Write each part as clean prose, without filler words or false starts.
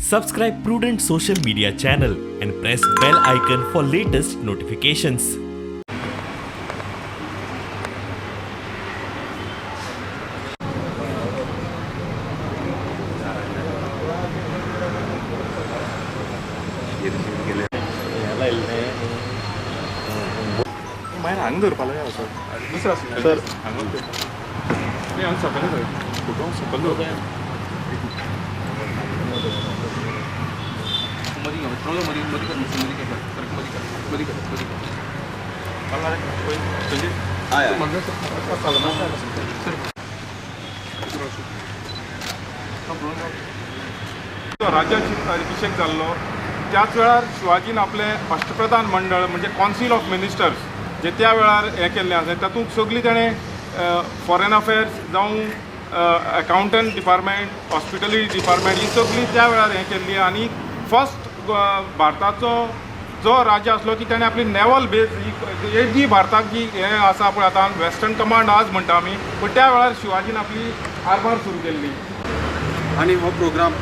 Subscribe Prudent Social Media channel and press bell icon for latest notifications. मागीर हांगा दवरपा जाय सर दुसरो सर हांगा न्ही हांगा सकयल दवर फोटो सकयल दवर राज्याभिशेक जाल्लो त्याच वेळार शिवाजीन आपलें अष्टप्रधान मंडळ म्हणजे कौन्सिल ऑफ मिनिस्टर्स जे त्या वेळार हें केल्लें आसा तातूंत सगळीं ताणें फॉरेन अफेर्स जावं अकावंटंट डिपार्टमेंट हॉस्पिटलिटी डिपार्टमेंट ही सगळीं त्या वेळार हें केल्ली आनी फर्स्ट भारताचो जो राजा आसलो की ताणें आपली नेवल बेज ही जी भारताक जी हें आसा पळय आतां वेस्टर्न कमांड आज म्हणटा आमी पूण त्या वेळार शिवाजीन आपली आरमार सुरू केल्ली. आनी हो प्रोग्राम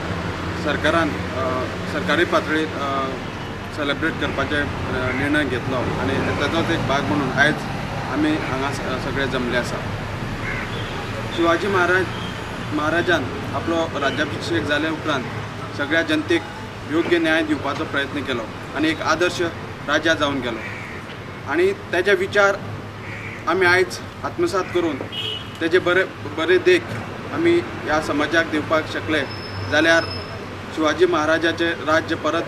सरकारान सरकारी पातळीर सेलेब्रेट करपाचे निर्णय घेतलो आनी ताचोच एक भाग म्हणून आयज आमी हांगा सगळे जमले आसा. शिवाजी महाराजान आपलो राज्याभिशेक जाल्या उपरांत सगळ्या जनतेक योग्य न्याय दिवपाचो प्रयत्न केलो आनी एक आदर्श राजा जावन गेलो आनी तेजे विचार आमी आयज आत्मसात करून तेजे बरे बरे देख आमी ह्या समाजाक दिवपाक शकले जाल्यार शिवाजी महाराजाचें राज्य परत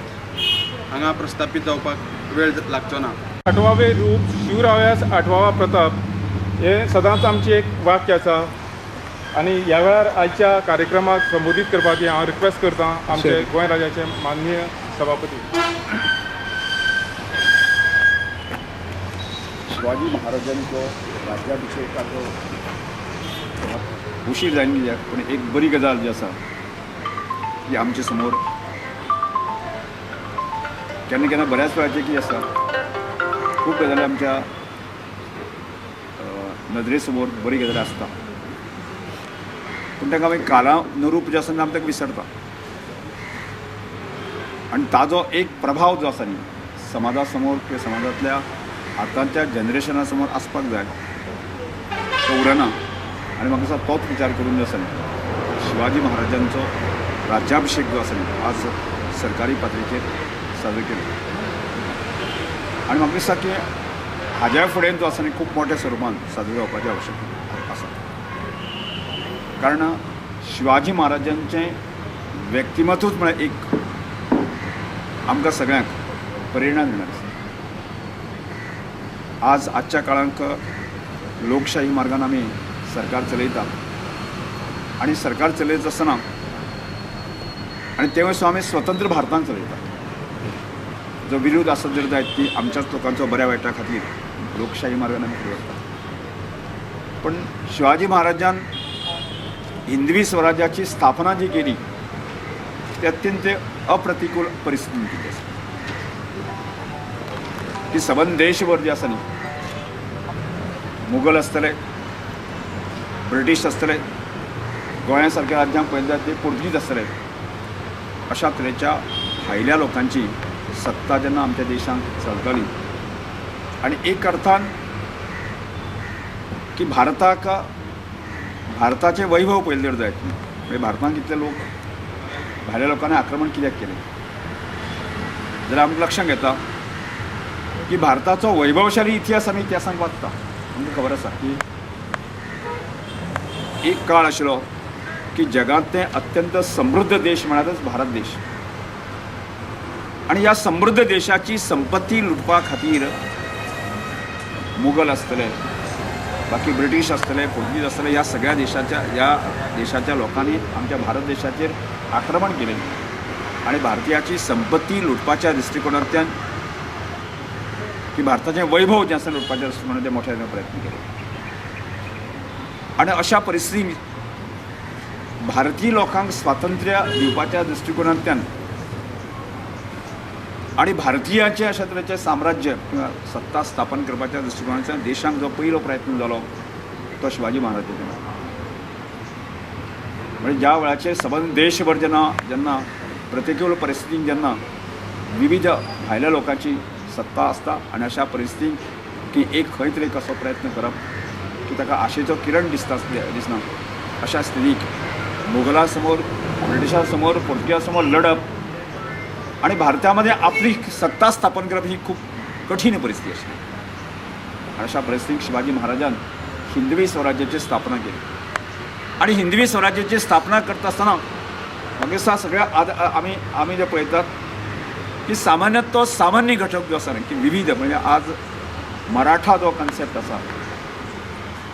हांगा प्रस्थापीत जावपाक वेळ लागचो ना. आठवावे रूप शिवरायास आठवावा प्रताप हें सदांच आमचें एक वाक्य आसा आनी ह्या वेळार आयच्या कार्यक्रमाक संबोधीत करपाक हांव रिक्वेस्ट करतां आमचे गोंय राज्याचे माननीय सभापती. शिवाजी महाराजांचो राज्याभिशेकाचो उशीर जायन कित्याक पूण एक बरी गजाल जी आसा ती आमचे समोर केन्ना केन्ना बऱ्याच वेळाचें कितें आसा खूब गजाली आमच्या नदरे समोर बरी गजाली आसता पूण तांकां मागीर कालानुरूप जें आसा आमी ताका विसरता आनी ताजो एक प्रभाव जो आसा न्ही समाजा समोर किंवा समाजांतल्या आतांच्या जनरेशना समोर आसपाक जाय तो उरना आनी म्हाका दिसता तोच विचार करून जो आसा न्ही शिवाजी महाराजांचो राज्याभिशेक जो आसा न्ही आज सरकारी पातळीचेर साजरो केलो आनी म्हाका दिसता की हाज्या फुडें जो आसा न्ही खूब मोठ्या स्वरुपान साजरो जावपाची आवश्यकता आसा कारण शिवाजी महाराजांचें व्यक्तिमत्वूच म्हळ्यार एक आमकां सगळ्यांक प्रेरणा दिणार आसा. आज आजच्या काळांक लोकशाही मार्गान आमी सरकार चलयता आनी सरकार चलयत आसतना आनी तेवूय सुद्दां आमी स्वतंत्र भारतान चलयता. जो विरोध आसत जर जायत ती आमच्याच लोकांचो बऱ्या वायटा खातीर लोकशाही मार्गान आमी फुडें वता. पूण शिवाजी महाराजान हिंदवी स्वराज्याची स्थापना जी केली ती अत्यंत अप्रतिकूल परिस्थिती केली आसा की सबंद देशभर जे आसा न्ही मुगल आसतले ब्रिटीश आसतले गोंया सारक्या राज्यांक पळयत जाल्यार ते पोर्तुगीज आसतले अशा तरेच्या भायल्या लोकांची सत्ता जेन्ना आमच्या देशांत चलताली आनी एक अर्थान की भारताक भारताचें वैभव पळयलें जर जायत न्ही म्हणजे भारतांत कितले लोक भायल्या लोकांनी आक्रमण कित्याक केलें जाल्यार आमकां लक्षांत येता की भारताचो वैभवशाली इतिहास आमी इतिहासांत वाचता. आमकां खबर आसा की एक काळ आशिल्लो की जगांतले अत्यंत समृद्ध देश म्हळ्यारच भारत देश आनी ह्या समृद्ध देशाची संपत्ती लुटपा खातीर मुगल आसतले बाकी ब्रिटीश आसतले पोर्तुगीज आसतले ह्या सगळ्या देशाच्या ह्या देशाच्या लोकांनी आमच्या भारत देशाचेर आक्रमण केलें आनी भारतीयाची संपत्ती लुटपाच्या दृश्टिकोणांतल्यान की भारताचें वैभव जें आसा लुटपाच्या दृश्टिकोणांत ते मोठ्या प्रयत्न केले आनी अशा परिस्थितींत भारतीय लोकांक स्वातंत्र्य दिवपाच्या दृश्टिकोणांतल्यान आनी भारतीयांचें अशा तरेचें साम्राज्य किंवा सत्ता स्थापन करपाच्या दृश्टिकोणांतल्यान देशांत जो पयलो प्रयत्न जालो तो शिवाजी महाराजांचो. म्हणजे ज्या वेळाचेर सबंद देशभर जेन्ना जेन्ना प्रतिकूल परिस्थितीन जेन्ना विविध भायल्या लोकांची सत्ता आसता आनी अशा परिस्थितीन की एक खंय तरी कसो प्रयत्न करप की ताका आशेचो किरण दिसता दिसना अशा स्थितीक मुघलां समोर, ब्रिटिशां समोर, पोर्तुगेजां समोर लढप आनी भारतामध्ये आपली सत्ता स्थापन करप ही खूब कठीण परिस्थिती आशिल्ली. अशा परिस्थितीक शिवाजी महाराजान हिंदवी स्वराज्याची स्थापना केली आनी हिंदवी स्वराज्याची स्थापना करता आसतना म्हाका दिसता सगळ्या आमी आमी जे पळयतात की सामान्य तो सामान्य घटक जो आसा न्ही की विविध म्हणजे आज मराठा जो कन्सेप्ट आसा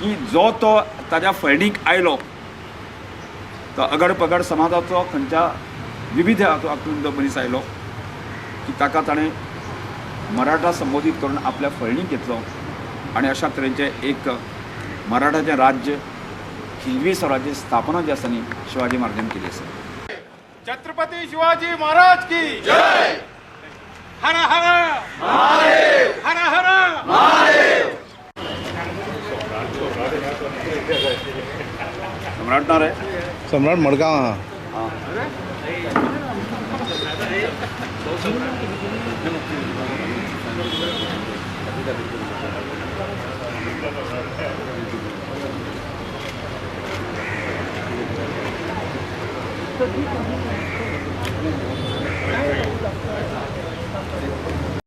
की जो तो ताज्या फळणीक आयलो तो अगड पगड समाजाचो खंयच्या विविध हातून जो मनीस आयलो की ताका ताणें मराठा संबोधीत करून आपल्या फळणीक घेतलो आनी अशा तरेचें एक मराठाचें राज्य हिंदवी स्वराज्य स्थापना जी आसा न्ही शिवाजी महाराजान केली आसा. छत्रपती शिवाजी महाराज की जय. हर हर महादेव, हर हर महादेव. सम्राट ना रे, सम्राट मडगांव आहा. हां.